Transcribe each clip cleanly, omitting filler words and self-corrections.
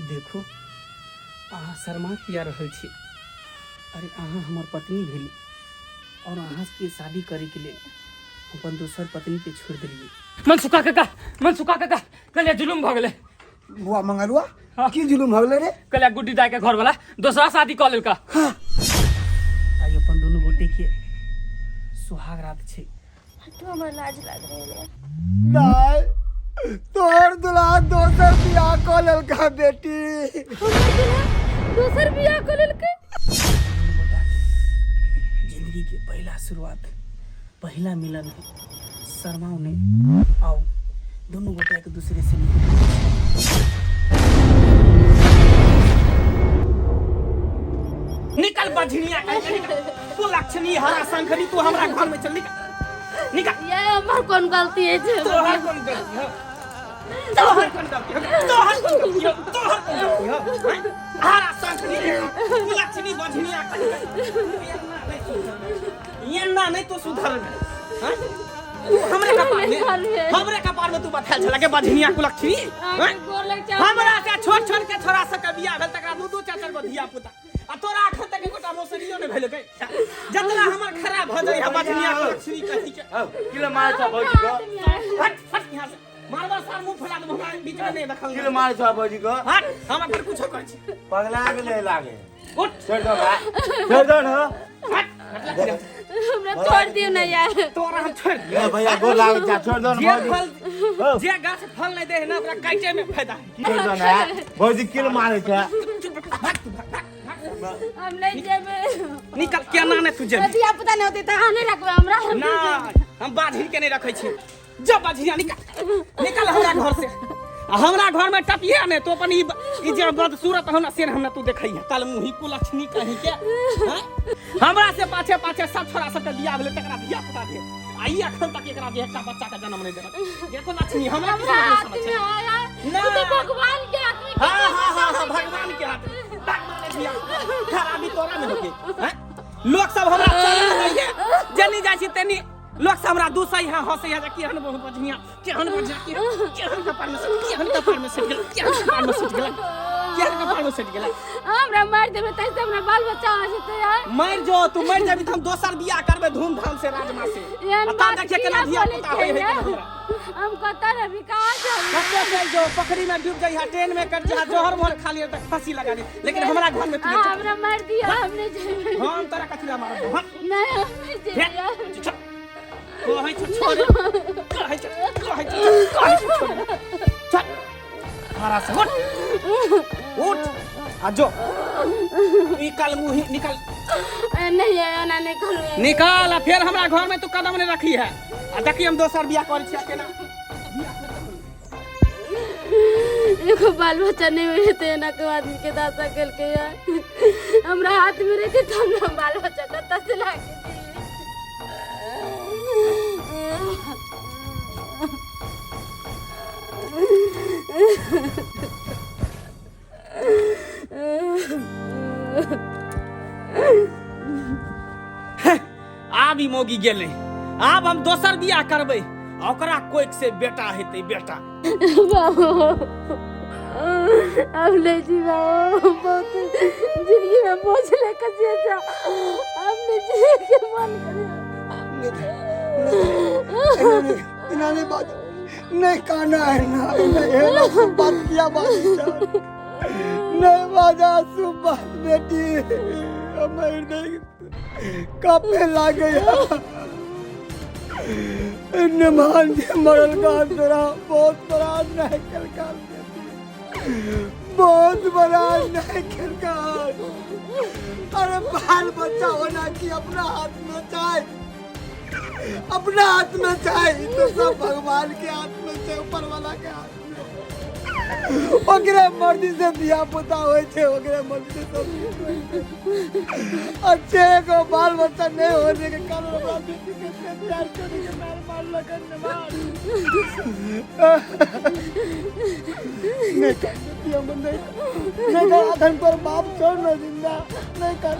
देखो, अहाँ शर्मा किया रहल छी? अरे, अहाँ हमर पत्नी भेली और अहाँ के शादी करे के लेल अपन दोसर पत्नी के छोड़ देलिए। मनसुखा काका, मनसुखा काका, कलिया जुलुम भऽ गेलै। बुआ मंगलुआ। हाँ। की जुलुम भऽ गेलै रे? कलिया गुड्डी दाई के घर वाला दोसरा शादी कऽ लेलका। आइ अपन दुनू गोटे के सुहाग रात छै। हटू, हमरा लाज लाग रहल है। दाय, तोहर दुल्हा दोसर बियाह कऽ लेलका बेटी। हमर दुल्हा दोसर बियाह कऽ लेलकै? दुनू गोटा के जिंदगी के पहला शुरुआत, पहला मिलन है। शर्माओ नहीं, आओ दुनू गोटा एक दूसरे से मिल। निकल बझनिया, निकल तू लक्ष्मी हरा शंखनी, तू हमरा घर में चल, निकल निकल। ये हमर कोन गलती है जे? तोहर कोन गलती हो? तोहर कोन गलती हो? तोहर कोन गलती हो? तोहर कोन गलती हो? हरा शंखनी, तू लक्ष्मी बझनिया, एना नहीं तू सुधर हैं? तू हमरे कपार में, हमरे कपार में तू बथायल छला के बझनिया कुलक्षणी हैं? गोर लग जा। हमरा से छोट छोट के छोरा सब के बियाह भेल, तकरा दू दू चार चार गो धिया पुता, आ तोरा अखन तक एकोटा मोसरियो नहि भेल गई। जतना हमर खराब भ जाइ है बझनिया कुलक्षणी कही के। किलो मारे छ भौजी को? हट हट यहाँ से, मारबा सार मुंह फैला देबो, हमरा बीच में नहीं दखल। किलो मारे छ भौजी को? हट, हम अपन कुछो करै छी। पगला गेलै लागे। उठ। छोड़ दो भाई, छोड़ दो न। हट हट। हमरा छोड़ दियो ना यार। तोरा हम छोड़ दियो? ए भैया, गोर लागे जा, छोड़ दो न। जे भौजी फल, जे गाछ फल नहीं दे है ना, ओकरा काटे में फायदा है। छोड़ दो न भौजी, किलो मारे छ? चुप, भाग तू, भाग भाग भाग। हम नहीं जेबे। निकल, केना ने तू जेबी? धिया पुता नहीं होते तऽ अहाँ नहीं रखबै हमरा? ना, हम बाझिन के नहीं रखै छी। जब बाझिया, निकल निकल हमरा घर से, आ हमरा घर में टपिया ने तो अपन ई जे बदसूरत हमरा से हमरा तू देखै है कल मुही कुलक्षणी कहीं के हैं? हमरा से पाछे पाछे सब छोरा सब के बियाह भेलै, तकरा धिया पुता भेल, आ ई अखन तक एकरा जे एकटा बच्चा के जन्म नहीं देलक। देखो लक्ष्मी, हमरा हमरा किसी हाथ समझ में आया ना। उ तो भगवान के हाथ में। हाँ हाँ हाँ हाँ, भगवान के हाथ में, भगवान के दिया खराबी तोरा में होके हैं? लोग सब हमरा चला दैये, जनी जाइ छी तेनी लोग सब हमरा दूसै है, हंसै है जे केहन बहुत बढ़िया, केहन बढ़िया, केहन केहन कपार में सट, केहन कपार में सट गेल, केहन कपार में सट गेल, केहन कपार में सट गेल। हमरा मार देबै तै से हमरा बाल बच्चा हो जेतै यार। मर जो तू, मर जाबी त हम दोसर बियाह करबै धूमधाम से, राजमा से। एहन आ तब बात देखिए केना किया धिया बोलै पुता होय छियै है यार? हमरा। हम कतऽ रहबी, कहाँ जाबी? कतऽ चलि जो, पोखरी में डूब जइहा, ट्रेन में कट जइहा, जहर मोहर खा लिअ तऽ फांसी लगा ली, लेकिन हमरा घर में तू अहाँ हमरा मार दिअ, हम नहीं जेबै। हम तोरा कथी ला मारब? हम नहीं, हम नहीं जेबै यार। कहै छौ छोड़, कहै छौ, कहै छौ, कहै छौ छोड़, चल हरा से, उठ उठ आ जो निकल, मुँह निकल। नहीं, एना नहीं करू। निकाल, आ फेर हमरा घर में तू कदम नहीं रखी है, आ देखी हम दोसर बियाह करै छियै केना। एगो बाल बच्चा नहीं हुए थे एना के आदमी के दासा केलकै यार। हमरा हाथ में रहते तब ना बाल बच्चा कतऽ से ला के दियै। आब ई मौगी गेलै, आब हम दोसर बियाह करबै आ ओकरा कोइक से बेटा हेतै, बेटा। बाबू, अब नहीं जी बाबू, बहुत जिंदगी में बोझ लेकर जिए जा, अब नहीं जिए के मन करे। इना नहीं बात नहीं कहना है ना, नहीं है ना शुभ बात किया बात नहीं बाजा शुभ बात बेटी। हमर हृदय कांपे लागे। निमान के मरल का तोरा बहुत बड़ा नहीं केलका बेटी, बहुत बड़ा नहीं केलका। अरे बाल बच्चा होना कि अपना हाथ में चाहे, अपना हाथ में चाहे तो सब भगवान के हाथ में छै, ऊपर वाला के हाथ में। ओकरे मर्जी से धिया पुता होइ छै, ओकरे मर्जी से सब किछु होइ छै। अच्छे एगो बाल बच्चा नहीं होने के कारण हमरा बेटी के इतने प्यार करे के मार मार लगन मार नहीं कर सकती हम, नहीं नहीं कर। अखन पर बाप छोड़ न जिंदा, नहीं कर,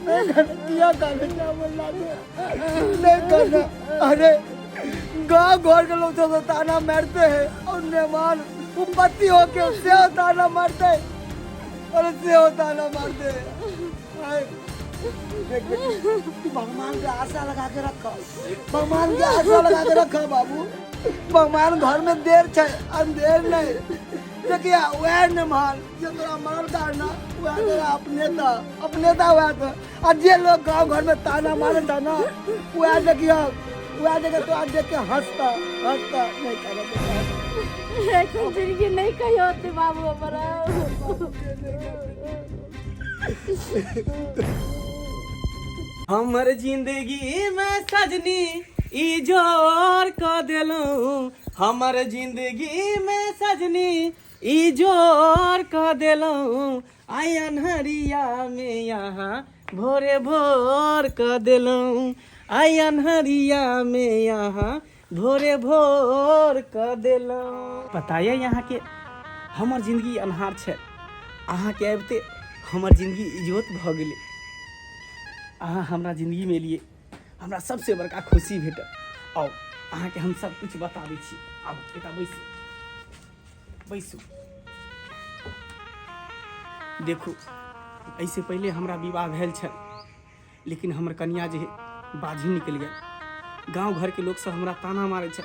नहीं कर किया कर चावल लागे नहीं करना। अरे गांव घर के लोग सब ताना मारते हैं और मेहमान ओ पति होके सेहो ताना मारतै। अरे सेहो ताना मारतै। आय, देख बेटी, तू भगवान के आशा लगा के रख, भगवान के आशा लगा के रख बाबू। भगवान घर में देर छै, अंधेर नहीं। देखिया वह ने मान जे तोरा मार ना वह तोरा अपने ता अपने ता वह तो। आ जे लोग गांव घर में ताना मारे था ना वह देखिया वह देखे तो आज देख के हंसता हंसता नहीं करे। ऐसन जिंदगी नहीं कहियो होते बाबू हमारा। हमर जिंदगी में सजनी ई जोर क देलहुँ, हमर जिंदगी में सजनी ई जोर क देलहुँ, आइ अन्हरिया में यहाँ भोरे भोर क देलहुँ, आइ अन्हरिया में यहाँ भोरे भोर क देलहुँ। पता ये यहाँ के हमर जिंदगी अन्हार छै, अहाँके आबिते हमर जिंदगी इजोत भऽ गेलै। अहाँ हमरा जिंदगीमे एलियै, हमरा सबसे बड़का खुशी भेटल। आउ अहाँके हम सब किछु बताबै छी। आब बेटा बैसू बैसू। देखू एहिसँ पहिले हमरा विवाह भेल छल, लेकिन हमर कनिया जे बाजी निकलि गेल। गाँव घरके लोकसभ हमरा ताना मारै छल,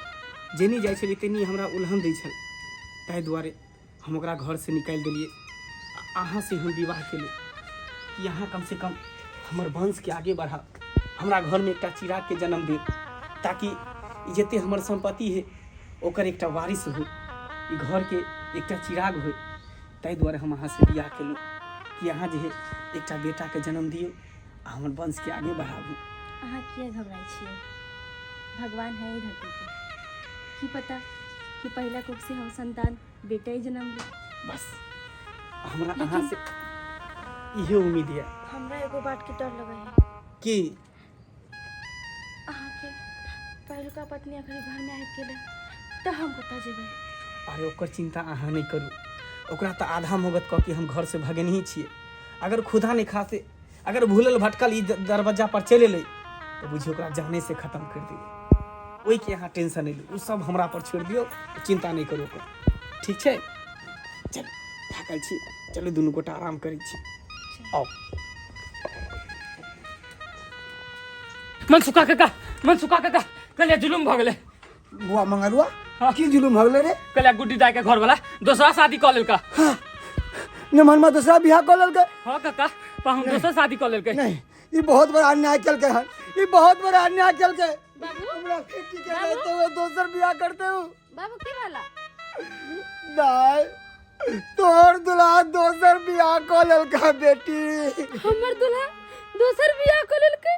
जेनी जाइ छलियै तेनी हमरा उलहन दै छल। ताहि दुआरे हम ओकरा घरसँ निकालि देलियै। अहाँसँ हम विवाह केलहुँ कि अहाँ कमसँ कम हमर वंशके आगे बढ़ाउ, हमरा घरमे एकटा चिरागके जन्म देब, ताकि जते हमर सम्पत्ति है ओकर एकटा वारिस हो, ई घरके एकटा चिराग हो। ताहि दुआरे हम अहाँसँ बियाह केलहुँ कि अहाँ जे है एकटा बेटाके जन्म दियौ आ हमर वंशके आगे बढ़ाबू। अहाँ किया घबराइ छियै? भगवान है धरती पे, की पता कि पहला कोख से हम संतान बेटा ही जन्म ले। बस हमरा अहाँ से इहे उम्मीद है। हमरा एगो बात के डर लगे है कि अहाँ के पहिलुका पत्नी अगर घर में आबि गेलै तऽ हम कतऽ जेबै? अरे ओकर चिंता अहाँ नहीं करू, ओकरा तऽ आधा मोगत कऽ के हम घर से भगेनही छियै। अगर खुदा नहीं खासे अगर भूलल भटकल ई दरवाजा पर चलि एलै तऽ बुझियौ ओकरा जाने से खत्म कर देबै। ओहिके अहाँ टेंशन नहीं लू, ओ सब हमरा पर छोड़ि दियौ, चिंता नहीं करू ओकर, ठीक छै? चल थाकल छी, चलू दुनू गोटा आराम करै छी। आउ। मनसुखा काका, मनसुखा काका, कलिया जुलुम भऽ गेलै। बुआ मंगलुआ की जुलुम भऽ गेलै रे? कलिया गुड्डी दाई के घर वाला दोसरा शादी कऽ लेलका। हाँ, निमनमा दोसरा बियाह कऽ लेलकै? हाँ काका, पाहुन दोसर शादी कऽ लेलकै। नहीं, ई बहुत बड़ा अन्याय केलकै हन, ई बहुत बड़ा अन्याय केलकै। बाबू, हमरा बेटी के रहते हुए दोसर बियाह करते हो। बाबू की भेला? नहीं, तोहर दुल्हा दोसर बियाह कऽ लेलका बेटी। हमर दुल्हा दोसर बियाह कऽ लेलकै?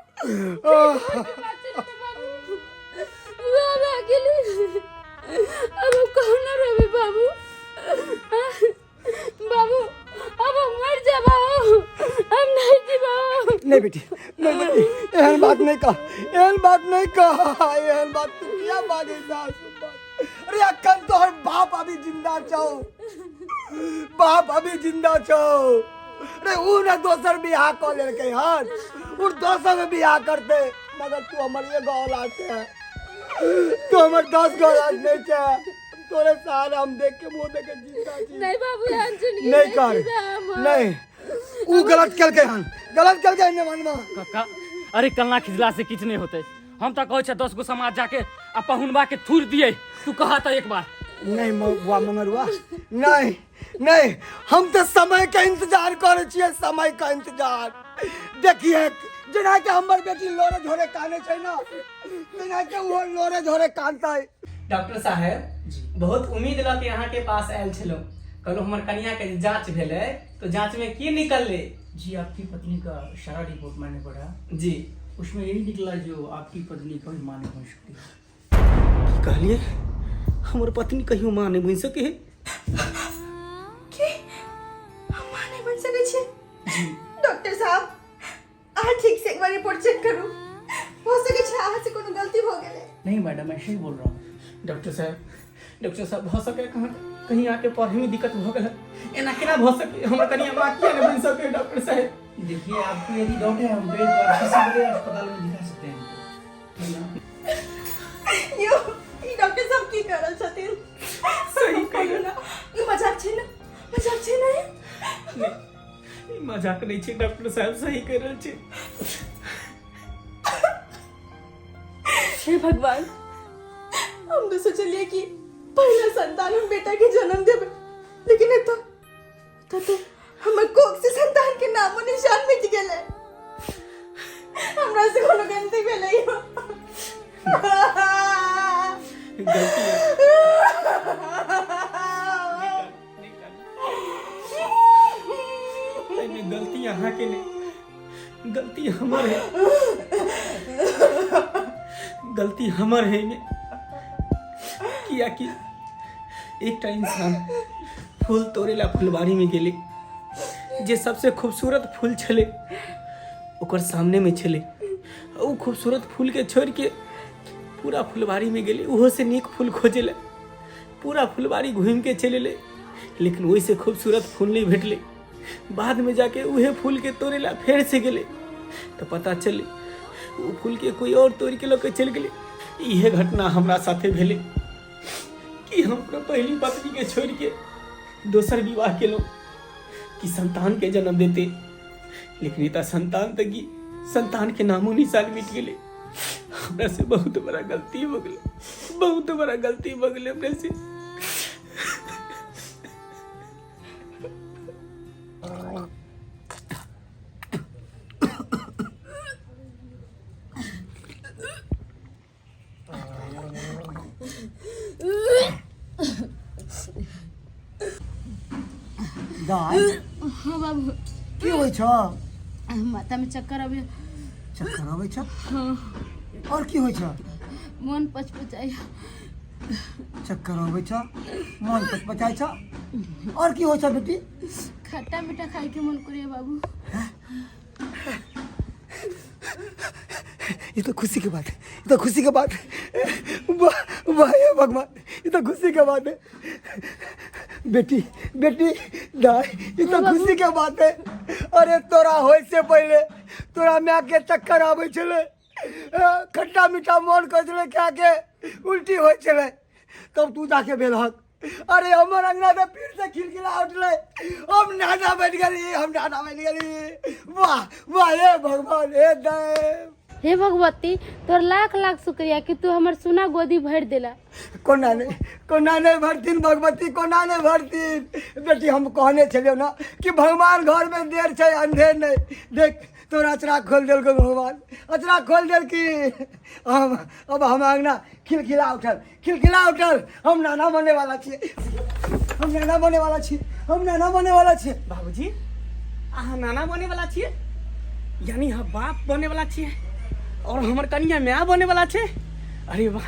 अब हम कहना रहबे बाबू, बाबू अब हम मर जाबा, हम नहीं जीबा। नहीं बेटी, नहीं बेटी, एहन बात नहीं कह, एहन बात नहीं कह, एहन बात तू किया बाजे सासु बात। अरे अखन तोहर बाप अभी जिंदा छौ, बाप अभी जिंदा छौ। अरे ऊ ने दोसर बियाह कऽ लेलकै हन, ऊ दोसर में बियाह करते, मगर तू हमर एगो औलाद छै, तू हमर 10 गो औलाद नहीं छै। तोरे सहारा हम देख के मुंह देख के जिंदा छी। नहीं बाबू, एहन जिंदगी नहीं कर, जीबे हम। नहीं, ऊ गलत केलकै हन, गलत केलकै हन मनमा। काका, अरे कलना खिजला से किछु नहीं होते। हम तो कहै छै 10 गो समाज जाके आ पहुनबा के थूर दिए, तू कहा तो एक बार। नहीं बुआ मंगरुआ, नहीं नहीं, हम तो समय का इंतजार करे छियै, समय का इंतजार। देखिए जेना के हमर बेटी लोरे झोरे काने छै ना, तेना के ओहो लोरे झोरे कानतै। डॉक्टर साहेब, बहुत उम्मीद लऽ के अहाँ के पास आयल छलहुँ। कहलहुँ हमर कनिया के जे जांच भेलै तो जांच में की निकललै? जी, आपकी पत्नी का सारा रिपोर्ट मैंने पढ़ा। जी। उसमें यही निकला जो आपकी पत्नी कभी माँ नहीं बन सकती। की कहलिए? हमर पत्नी कहियो माँ नहीं बन सके है? की हम माँ नहीं बन सकै छी? डॉक्टर साहब, अहाँ ठीक से एक बार रिपोर्ट चेक करू, हो सकै छै अहाँ से कोनो गलती भऽ गेलै। नहीं मैडम, ऐसे ही बोल रहा हूँ। डॉक्टर साहब, डॉक्टर साहब, भऽ सके कहाँ कहीं आके पढ़े में दिक्कत भऽ गेल, एना केना भऽ सके? हमर कनिया माँ किया नहीं बन सके डॉक्टर साहब? देखिए आपको यदि डाउट है हम पे तो आप किसी बड़े अस्पताल में दिखा सकते हैं इनको। यौ, ई डॉक्टर साहब की कर रहल छथिन? सही कहियो ना, ई मजाक छै ना, मजाक छै ना? नहि, ई मजाक नहि छै डॉक्टर साहब, सही कहि रहल छै। हे भगवान, हम तो सोचलिए कि पहला संतान हम बेटा के जन्म देबै, लेकिन एतऽ तो हमर कोख से संतान के नामो निशान मिट गेलै। हमरा से कोनो गलती भेलै? गलती एहिमे गलती अहाँके नहि, गलती हमर है, गलती हमर है एहिमे। कियाकि एकटा इंसान फूल तोड़े ला फुलबाड़ी में गेलै, जे सबसे खूबसूरत फूल छलै ओकर सामने में छलै, ओ खूबसूरत फूल के छोड़ के पूरा फुलबाड़ी में गेलै ओहो से नीक फूल खोजे ला। पूरा फुलबाड़ी घूमि के चलि एलै, लेकिन ओहिसे खूबसूरत फूल नहीं भेटलै। बाद में जाके उहे फूल के तोड़े ला फेर से गेलै तऽ पता चललै ओ फूल के कोई और तोड़ के लऽ के चलि गेलै। इहे घटना हमरा साथे भेलै कि हम अपना पहली पत्नी के छोड़ के दोसर विवाह केलहुँ कि संतान के जन्म देते, लेकिन ई तऽ संतान तऽ की, संतान के नामो निशान मिट गेलै। हमरा से बहुत बड़ा गलती हो गेलै, बहुत बड़ा गलती हो गेलै हमरा से। दाय। हाँ बाबू। की होइ छ? माथा में चक्कर अबे। चक्कर अबै छ? हाँ। और की होइ छ? मन पचपचाइ। चक्कर अबै छ, मन पचपचाइ छ, और की होइ छ बेटी? खट्टा मीठा खाए के मन करिए बाबू। ये तो खुशी की बात है, ये तो खुशी की बात है। वाह वाह हे भगवान, ये तो खुशी की बात है। बेटी, बेटी दाई, ये तो खुशी के बात है। अरे तोरा होय से पहले तोरा माय के चक्कर आबै छलै, खट्टा मीठा मन करै छलै खा के, उल्टी होइ छलै, तब तू जाके भेल हक। अरे हमर अंगना तऽ फिर से खिलखिला उठलै, हम नाना बनि गेली, हम नाना बनि गेली। वाह वाह हे भगवान, हे देव। हे भगवती, तोर लाख लाख शुक्रिया कि तू हमर सोना गोदी भर देला। कोना नहि, कोना नहि भरथिन भगवती, कोना नहि भरथिन। बेटी, हम कहने छलियौ ने कि भगवान घरमे देर छै अंधेर नहि। देख तोरा अचरा खोलि देलकौ भगवान, अचरा खोलि देलखिन। हम अब हम अंगना खिलखिला उठल, खिलखिला उठल। हम नाना बने वाला छियै, हम नाना बने वाला छियै, हम नाना बने वाला छियै। बाबूजी, अहाँ नाना बने वाला छियै, यानी अहाँ बाप बने वाला छियै और हमर कनिया माय बने वाला छै। अरे वाह,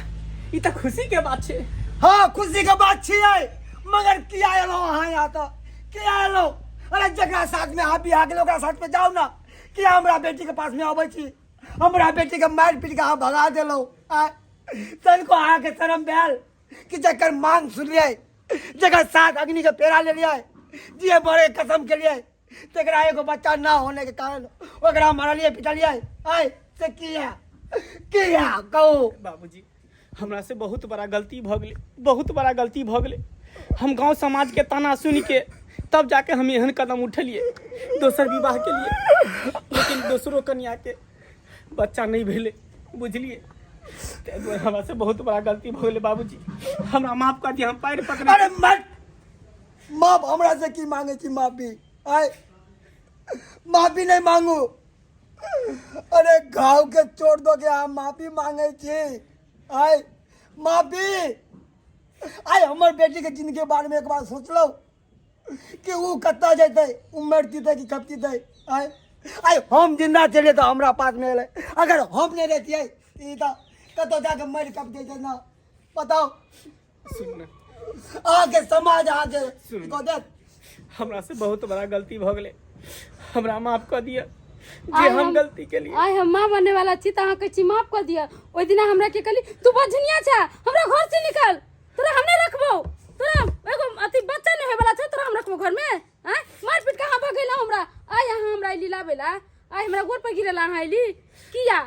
ई तऽ खुशी के बात छै। हाँ खुशी के बात छियै, मगर किया एलहुँ अहाँ यहाँ? तऽ किया एलहुँ? अरे जकरा साथ में अहाँ बियाह गेल ओकरा साथ में जाउ ना, किया हमरा बेटी के पास में अबै छी? हमरा बेटी के मारि पीट के अहाँ भगा देलहुँ। आय तनिको अहाँके शरम भेल कि जकर मांग सुनलियै, जकर साथ अग्नि के फेरा लेलियै, जे बड़े कसम केलियै, तकरा एगो बच्चा ना होने के कारण ओकरा मारलियै पिटलियै। आय से किया, किया कहू? बाबूजी, हमरा से बहुत बड़ा गलती भऽ गेलै, बहुत बड़ा गलती भऽ गेलै। हम गांव समाज के ताना सुनि के तब जाके हम एहन कदम उठेलियै दोसर विवाह के लिए, लेकिन दोसरो कन्या के बच्चा नहि भेलै, बुझलियै? ताहि दुआरे हमरा से बहुत बड़ा गलती भऽ गेलै। बाबूजी, हमरा माफ कऽ दिअ, हम पैर पकड़ै। अरे मत माफ, हमरा से की मांगे छी माफी? आय माफी नहीं मांगू। अरे घाव के चोट दो के अहाँ माफी मांगे छी? आय माफी? आय हमर बेटी के जिंदगी के बारे में एक बार सोचलो कि ऊ कतऽ जेतै? ऊ मरि जेतै कि खपतीतै? आय आय हम जिंदा चलिए तऽ हमरा पास में एलै, अगर हम नहीं रहतियै ई तऽ कतौ जाके मरि कप जेतै ना। बताओ। सुन ने। अहाँके समाज अहाँके सुन। कऽ देत। हमरा से बहुत बड़ा गलती भऽ गेलै, हमरा माफ कऽ दिअ जे आइ हम गलती केलियै। आइ हम माँ बने वाला छी तऽ अहाँ कहै छी माफ कऽ दिअ। ओहि दिना हमरा के कहली, तू बझनिया छा, हमरा घर से निकल, तोरा हम नहीं रखबो, तोरा एगो अथी बच्चा नहीं होय वाला छौ, तोरा हम रखबो घर में? आँय मारि पीट कहाँ भगेला हमरा? आइ अहाँ हमरा अयली लाबै ला, आइ हमरा गोर पर गिरेला अहाँ अयली किया?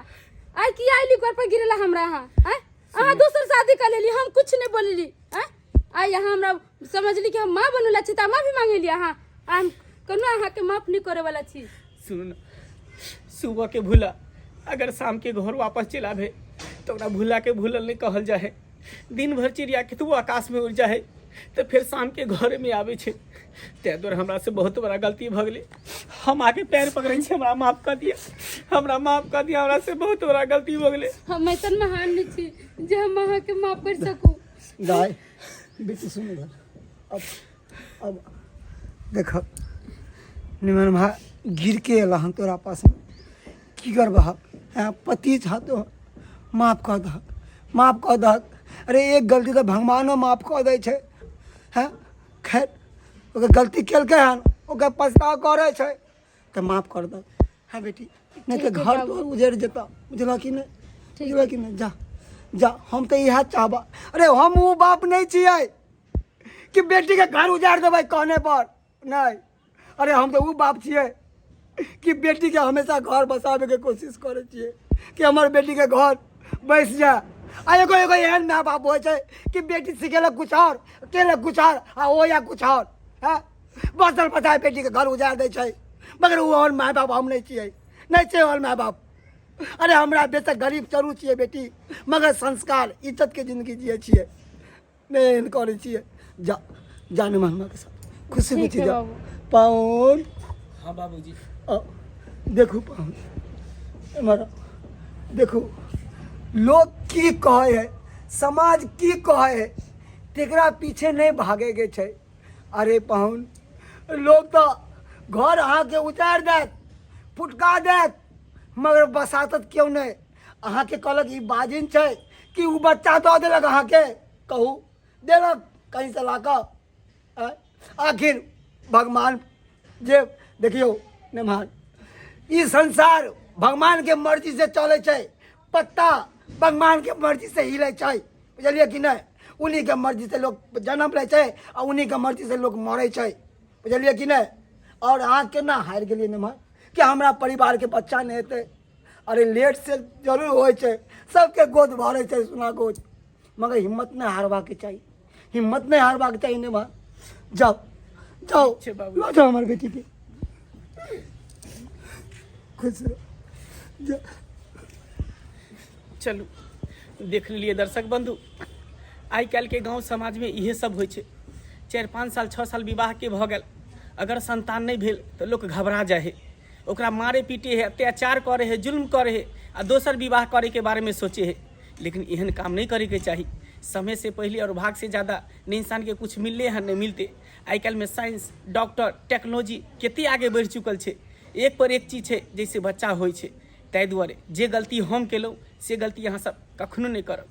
आइ किया अयली गोर पर गिरेला हमरा अहाँ? आँय अहाँ दोसर शादी कर लेली, हम कुछ नहीं बोलली। आँय आइ अहाँ हमरा समझली कि हम माँ बनला छी तऽ माफी मांगे लिअ अहाँ। आ हम कोनो अहाँके माफ नहि करे वाला छी। सुन न, सुबह के भूला अगर शाम के घर वापस चल आबे तो ओकरा भूला के भूलल नहीं कहल जाए है। दिन भर चिड़िया के तो आकाश में उड़ जाए तो फिर शाम के घर में आवे छे। तै दुआरे हमरा से बहुत बड़ा गलती भऽ गेलै। हम आके पैर पकड़ै छी, हमरा माफ कऽ दिअ, हमरा माफ कऽ दिअ, हमरा से बहुत बड़ा गलती भऽ गेलै। हम ऐसन महान नहीं छी जे हम अहाँके माफ कर सकू। दाय बेटी सुन इधर, अब देख निमन भा गिर के एला हन तोरा पास में, की करबह? हाँ, पति छह तो माफ कऽ दहक, माफ कऽ दहक। अरे एक गलती तऽ भगवानो माफ कऽ दै छै। हँ खैर ओकर गलती केलकै हन, ओकर पछताव करै छै तऽ माफ कर दहक। हाँ बेटी, नहीं तऽ घर तोहर उजड़ि जेतऽ, बुझलह कि नहि? बुझलह कि नहि? जा जा, हम तऽ इएह चाहबह। अरे हम ओ बाप नहि छियै कि बेटीके घर उजाड़ि देबै कहने पर, नहि। अरे हम तऽ ओ बाप छियै कि बेटीके हमेशा घर बसाबैके कोशिश करै छियै कि हमर बेटीके घर बसि जाय। आ एगो एगो एहन माय बाप होइ छै कि बेटी सिखेलक कुछ आओर, केलक कुछ आओर, आ ओ या कुछ आओर। हँ बसल बसाय बेटीके घर उजाड़ि दै छै, मगर ओ ओहन माय बाप हम नहि छियै, नहि छियै ओहन माय बाप। अरे हमरा बेशक गरीब जरूर छियै बेटी, मगर संस्कार इज्जतके जिन्दगी जियै छियै, नहि एहन करै छियै। जा जा मेहमानके साथ खुशी ठीक खुशी है जा। बाबू। पाहुन। हाँ बाबूजी। देखू पाहुन, एम्हर देखू, लोग की कहै है, समाज की कहै है, तेकरा पीछे नहि भागेके छै। अरे पाहुन, लोग तऽ घर अहाँके उतारि देत, फुटका देत, मगर बसातत केओ नहि। अहाँके कहलक ई बाजिन छै कि ओ बच्चा दऽ देलक अहाँके, कहू देलक कहीँसँ ला कऽ? आखिर भगवान जे देखियौ नेमहान, ई संसार भगवानके मर्जीसँ चलै छै, पत्ता भगवानके मर्जीसँ हिलै छै, बुझलियै कि नहि? उन्हीके मर्जीसँ लोक जन्म लै छै आ उन्हीके मर्जीसँ लोक मरै छै, बुझलियै कि नहि? आओर अहाँ केना हारि गेलियै नेमहान कि हमरा परिवारके बच्चा नहि हेतै? अरे लेट से जरूर होइ छै, सबके गोद भरै छै सोना गोद, मगर हिम्मत नहि हारबाके चाही, हिम्मत नहि हारबाके चाही नेमहान। जाओ जाओ, छै बाबू। लऽ जाओ हमर बेटीके, खुश रहो, जा। चलू देख लेलियै दर्शक बंधु, आइ काल्हिके गाँव समाजमे इहे सब होइ छै। 4-5 साल 6 साल विवाहके भऽ गेल, अगर संतान नहि भेल तऽ लोक घबरा जाइ है, ओकरा मारे पीटे है, अत्याचार करे है, जुल्म करे है, आ दोसर विवाह करैके बारेमे सोचे है। लेकिन एहन काम नहि करैके चाही। समय से पहले और भाग से ज़्यादा नहीं इंसान के कुछ मिलले है नहीं मिलते। आइ काल्हिमे साइंस, डॉक्टर, टेक्नोलॉजी कते आगे बढ़ि चुकल छै, एक पर एक चीज छै जैसे बच्चा होइ छै। ताहि दुआरे जे गलती हम केलहुँ से गलती अहाँ सब कखनो नहि करब।